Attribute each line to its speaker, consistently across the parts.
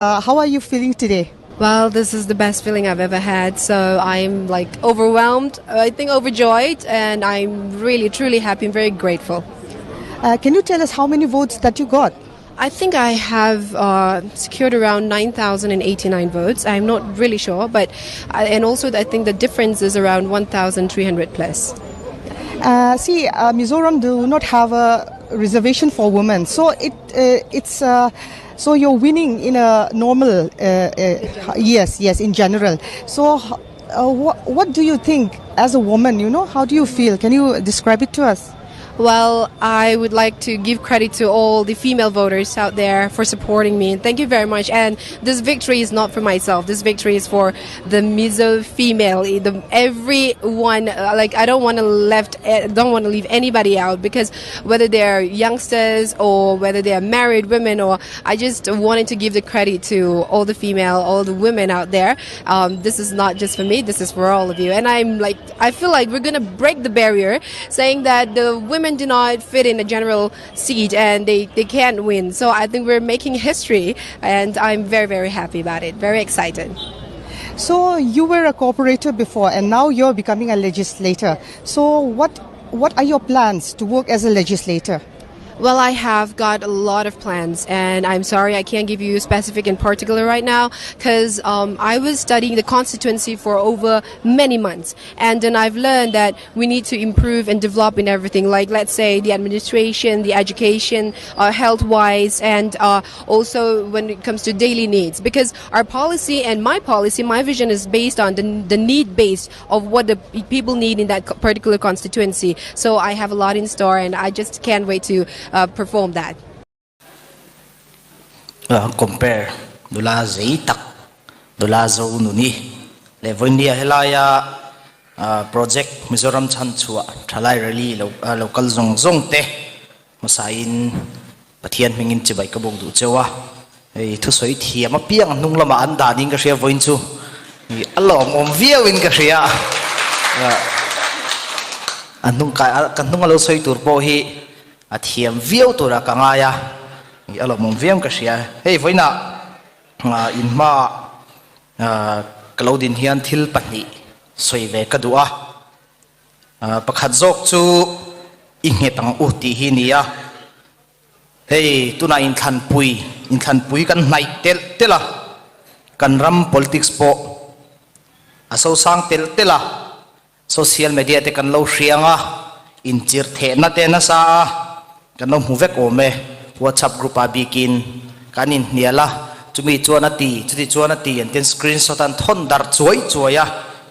Speaker 1: How are you feeling today?
Speaker 2: Well, this is the best feeling I've ever had. So I'm like overwhelmed, I think overjoyed, and I'm really, truly happy and very grateful.
Speaker 1: Can you tell us how many votes that you got?
Speaker 2: I think I have secured around 9,089 votes. I'm not really sure, but and also I think the difference is around 1,300 plus.
Speaker 1: See, Mizoram do not have a reservation for women, so it it's so you're winning in a normal yes, yes, in general. So what do you think as a woman, you know, how do you feel? Can you describe it to us?
Speaker 2: Well, I would like to give credit to all the female voters out there for supporting me. Thank you very much. And this victory is not for myself. This victory is for the Mizo female. The, everyone, like I don't want to left, don't want to leave anybody out because whether they're youngsters or whether they're married women, or I just wanted to give the credit to all the female, all the women out there. This is not just for me. This is for all of you. And I'm like, I feel like we're gonna break the barrier, saying that the women do not fit in a general seat and they can't win. So I think we're making history, and I'm very, very happy about it. Very excited.
Speaker 1: So you were a cooperator before, and now you're becoming a legislator. So what are your plans to work as a legislator?
Speaker 2: Well, I have got a lot of plans, and I'm sorry I can't give you specific in particular right now because I was studying the constituency for over many months, and then I've learned that we need to improve and develop in everything, like let's say the administration, the education, health-wise, and also when it comes to daily needs. Because our policy and my policy, my vision is based on the need base of what the people need in that particular constituency. So I have a lot in store, and I just can't wait to perform that.
Speaker 3: Compare nula zei tak nula zo nuni le voinia helaya project Mizoram chan chua thalai rally lo local zong zong te masain Pathian hmingin chibai ka buk duh cheu a, hei thusawi thiam apiang hnung lamah an dan in ka hria vawiin chu a lawmawm viau in ka hria a hnung kai ka hnung a lo sawi tur pawh hi a thiam viau tura ka ngai a, a lawmawm viau in ka hria. Hei vawiinah in hmaah ka lo din hian thil pahnih sawi ve ka duh a, Pakhat zawk chu i nghet ang u tih hi nia. Hei tunah inthlanpui, inthlanpui kan hnaih telh telh a, kan ram politics pawh a sosang telh telh a, social media te kan lo hriang a, inchirh thehna te nasa a, kan lo hmu vek awm e. WhatsApp group ah bikin kan inhnial a, chumi chuan a ti, chuti chuan a ti an tin screenshot an thawn darh chuai chuai a,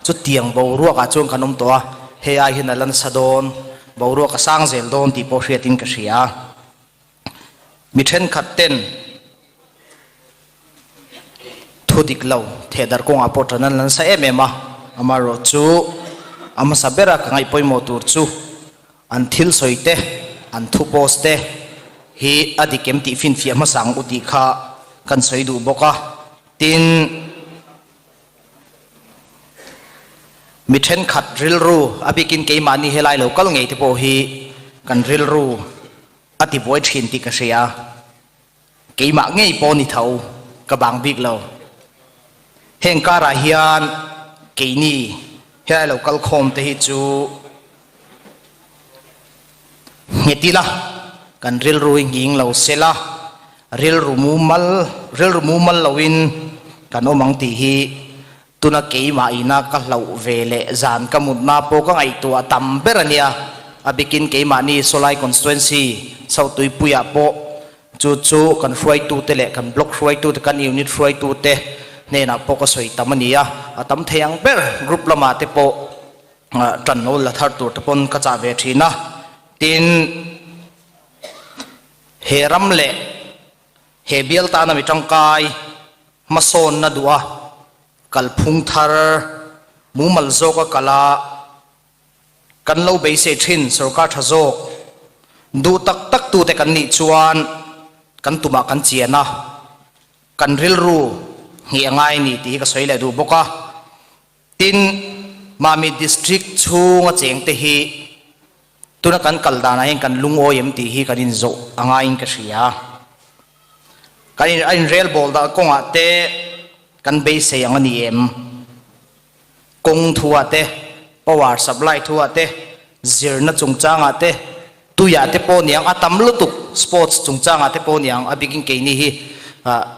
Speaker 3: Chutiang boruakah chuan kan awm tawh a, hei ai hian a la nasa dawn, boruak a sang zel dawn tih pawh hriatin ka hria. Mi thenkhat ten thu dik lo thehdar kawngah pawh tan an la nasa em em a, amaherawh chu a hmasa bera ka ngaih pawimawh tur chu an thil sawi te, an thu post te hi a dik em tih finfiah hmasa ang u tih kha kan sawi duh bawk a, tin, Mi thenkhat rilru, a bikin keimahni helai lo kal ngei te pawh hi kan rilru a ti buai thin tih ka hria. Keimah ngei pawh ni tho, ka bang bik lo. Heng karah hian keini helai lo kal khawm te hi chu nghet ila, kan rilru hi nghing lo sela, rilru mumal rilru mumal loin kan awm ang tih hi tuna keimah ina ka hlauh ve leh zan ka mutna pawh ka ngaihtuah tam ber a nia. A bikin keimahni Sawlai Constituency South Tuipuiah pawh chu chu kan hruaitute leh kan block hruaitute, kan unit hruaitute hnenah pawh ka sawi tam a ni a, a tam thei ang ber group lamah te pawh Ṭan lo la thar tur te pawn ka chah ve ṭhin a, tin he ram leh he bial tana mi ṭangkai hmasawnna duh a kalphung thar mumal zawka kal a kan lo beisei ṭhin sorkar ṭha zawk duh tak tak tute kan nih chuan kan tumah kan chian a, kan rilru ngheh a ngai a ni tih hi ka sawi leh duh bawk a. Tin, Mami District chhunga chengte hi tuna kan kal danah hian kan lungawi em tih hi kan inzawh a ngaiin ka hria. Kan in a inrel bawl dah kawngah te kan beisei ang a ni em? Kawng thuah te, power supply thuah te, zirna chungchangah te, tuiah te pawh niang a tam lutuk, sports chungchangah te pawh niang a bikin keini hi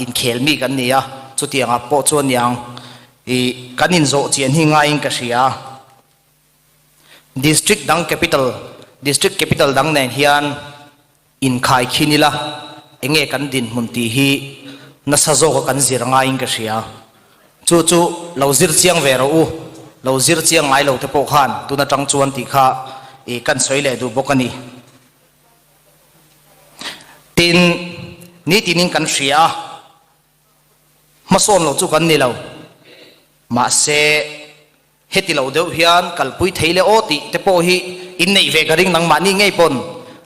Speaker 3: inkhel mi kan ni a, chutiangah pawh chuan niang ih kan inzawh chian hi ngaiin ka hria. District dang capital, District capital dang nen hian inkhai khin ila enge kan dinhmun tih hi nasa zawka kan zir ngaiin ka hria. Chu chu lo zir chiang ve rawh u, lo zir chiang ngai lo te pawh khan tun atang chuan tih kha ih kan sawi leh duh bawk a ni. Tin, nitinin kan hria a. Hmasawn lo chu kan ni lo. Mahse, heti lo deuh hian kalpui thei le aw tih te pawh hi inneih ve ka ring nangmahni ngei pawn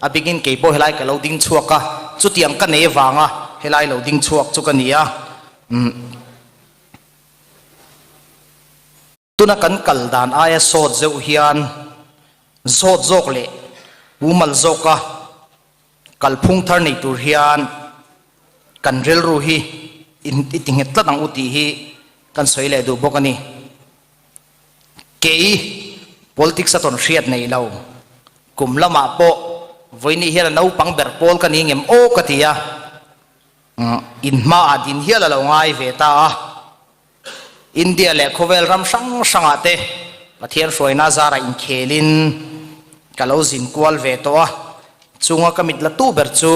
Speaker 3: a bingin kei pawh helai ka lo ding chhuak a, chutiang ka nei avanga helai lo ding chhuak chu ka ni a. Umm. Tuna kan kal dan aia sawt zeuh hian zawt zawk leh mumal zawka kalphung thar nei tur hian kan rilru hi i ti nghet tlat ang u tih hi kan sawi leh duh bawk a ni. Kei politics a tawn hriat nei lo kum lamah pawh vawiin hian a naupang ber pawl ka ni ngem aw ka ti a, inhmaah din hial a lo ngai ve ta a. India leh khawvel ram hrang hrangah te Pathian hruaina zarah inkhelin ka lo zin kual ve tawh a, chunga ka mit la tu ber chu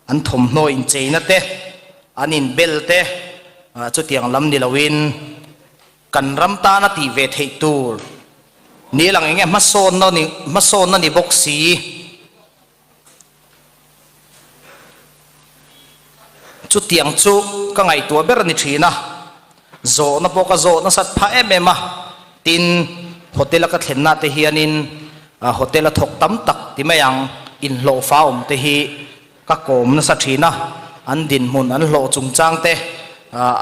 Speaker 3: an thawmhnaw incheina te, an inbel te, chutiang lam ni loin kan ram tana tih ve theih tur ni lang enge hmasawnna ni hmasawnna ni bawk si. Chutiang chu ka ngaihtuah ber a ni thin a, zawhna pawh ka zawh nasat phah em em a, tin hotel a ka thlenna te hianin hotel a thawk tam tak ti mai ang inhlawhfa awm te hi ka kawm nasa thin a, an dinhmun an hlawh chungchang te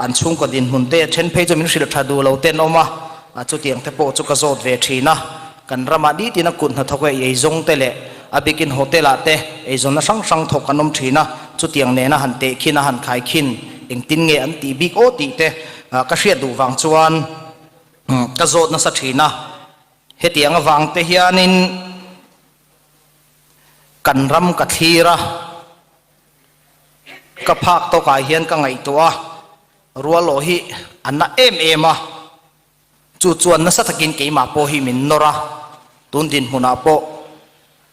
Speaker 3: an chhungkaw dinhmun te then phei chu min hrilh tha duh lo te an awm a, chutiang te pawh chu ka zawt ve thin a. Kan ramah nitin a kut hnathawk e eizawng te leh a bikin hotel ah te eizawnna hrang hrang thawk an awm thin a, chutiang nena han teh khin a han khai khin engtin nge an tih bik aw tih te ka hriat duh vang chuan ka zawt nasa thin a, hetiang avang te hianin kan ram ka thlir a, ka phak tawkah hian ka ngaihtuah a, rualawh hi a na em em a. Chu chuan nasa takin keimah pawh hi min nawr a, tun dinhmunah pawh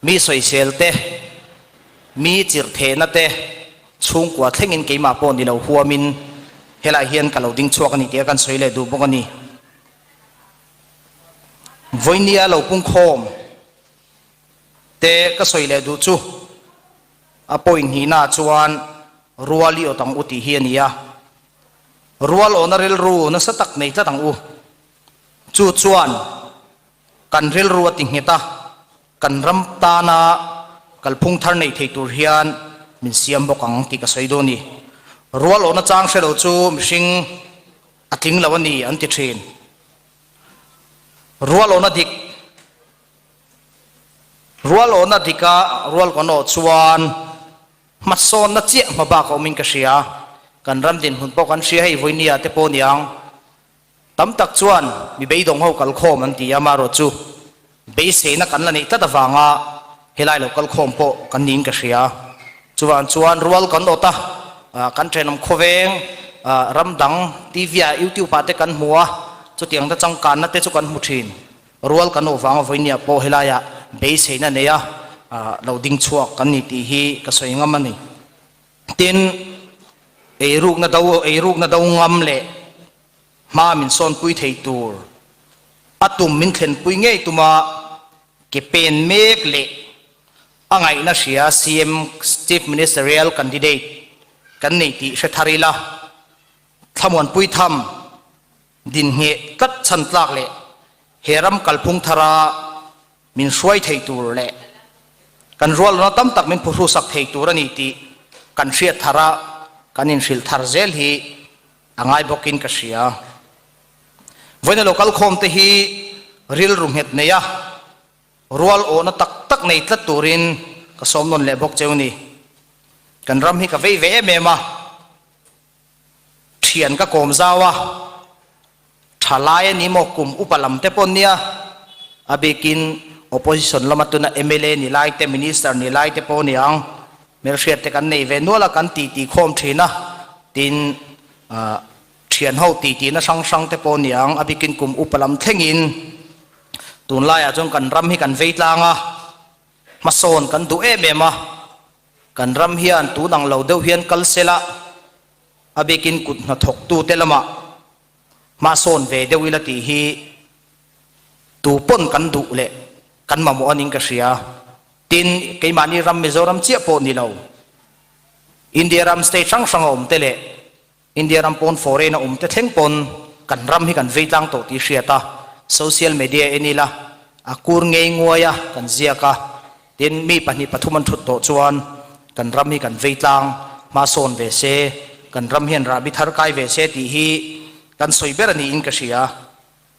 Speaker 3: mi sawisel te, mi chirhthehna te, chhungkua thlengin keimah pawh ni lo huamin helai hian ka lo ding chhuak a ni tih a kan sawi leh duh bawk a ni. Vawinia lo pungkhawm te ka sawi leh duh chu a point hnihnaah chuan rual i awt ang u tih hi a ni a. Rual awhna rilru nasa tak nei tlat ang u. Chu chuan kan rilru a ti nghet a, kan ram tana kalphung thar nei thei tur hian min siam bawk ang tih ka sawi dawn ni. Rual awhna chang hre lo chu mihring a tling lo a ni an ti thin. Rual awhna dik Rual awhna dika rual kan awh chuan Hmasawnna chiah hma bak a awmin ka hria. Kan ram dinhmun pawh kan hria hei Vawinia te pawh niang. Tam tak chuan mi beidawng ho kalkhawm an ti a, amaherawh chu beiseina kan la neih tlat avanga helai lo kalkhawm pawh kan niin ka hria. Chuvang chuan rual kan awt a, kan thenawm khawveng ram dang TV ah YouTube ah te kan hmu a, chutiang te changkanna te chu kan hmu thin. Rual kan awh vanga vawinia pawh helaiah beiseina neia lo ding chhuak kan ni tih hi ka sawi ngam a ni. Tin, eirukna do eirukna do ngam leh hma min sawnpui thei tur a tum min thlenpui ngei tuma ke pen mek leh a ngaihna hria CM Chief Ministerial Candidate kan nei tih hre thar ila, Thlamuanpui tham Dinhngeh tlat chhan tlak leh he ram kalphung thara min hruai thei tur leh kan rualawna tam tak min phuhrusak thei tur a ni tih kan hriat thar a, kan inhrilh thar zel hi a ngai bawkin ka hria. Vawiina lo kalkhawm te hi rilru nghet nei a, rual awhna tak tak nei tlat turin ka sawm nawn leh bawk cheu ni. Kan ram hi ka vei ve em em a. Thian ka kawm zau a, thalai a ni maw kum upa lam te pawh nia, a bikin opposition lama tuna mla ni lai te minister ni lai te pawh ni ang, hmelhriat te kan nei ve nual a kan titi khawm thin a, tin thian ho titi na hrang hrang te pawh ni ang, a bikin kum upa lam thlengin tunlaiah chuan kan ram hi kan vei tlang a, hmasawn kan duh em em a, kan ram hian tun ang lo deuh hian kal sela, A bikin kut hnathawktute lamah hmasawn ve deuh ila tih hi tu pawn kan duh leh kan mamawh anin ka hria. Tin, keimahni ram Mizoram chiah pawh ni lo, India ram state hrang hranga awm te leh India ram pawn foreign a awm te thleng pawn kan ram hi kan vei tlang tawh tih hriat a, social media en ila a kur ngei nguai a kan ziak a, Tin, mi pahnih pathum an thut tawh chuan kan ram hi kan vei tlang, hma sawn ve se, kan ram hian rahbi thar kai ve se tih hi kan sawi ber a niin ka hria.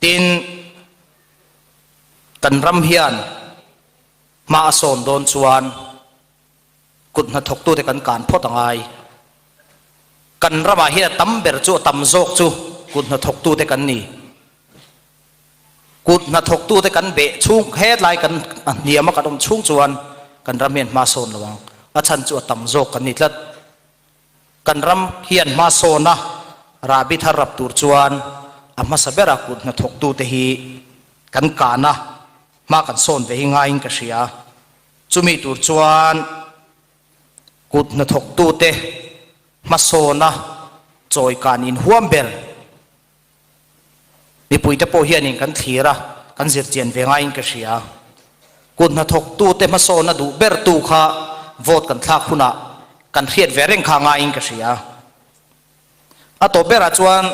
Speaker 3: Tin, kan ram hian hma a sawn dawn chuan kut hnathawktute kan kan phawt a ngai. Kan ramah hian a tam ber chu, a tam zawk chu kut hnathawktute kan ni. Kut hnathawktute kan beh chhung hetlai kan a hniam a kan awm chhung chuan kan ram hian hma sawn lo ang. A chhan chu a tam zawk kan ni tlat. Kan ram hian hma sawn a rahbi thar rap tur chuan a hmasa bera kut hnathawktute hi kan kan a, hma kan sawn ve hi ngaiin ka hria. Chumi tur chuan kut hnathawktute hmasawn a chawikan inhuam ber. Mipuite pawh hianin kan thlir a, kan zirchian ve ngaiin ka hria. Kut hnathawktute hmasawnna duh bertu kha vote kan thlak hunah kan hriat ve reng kha ngaiin ka hria. A tawp berah chuan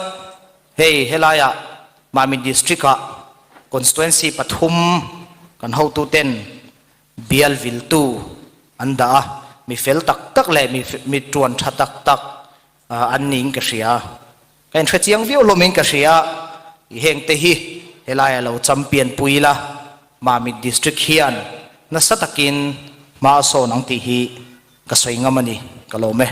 Speaker 3: hei helaiah Mamit District-ah Constituency pathum kan hotuten bial viltu an dah a, mi fel tak tak leh mi tuan tha tak tak an niin ka hria. Ka inhre chiang viau hlawmin ka hria, i hengte hi helaia lo champion pui ila, Mamit District hian nasa takin hma a sawn ang tih hi ka sawi ngam a ni, ka lawm e.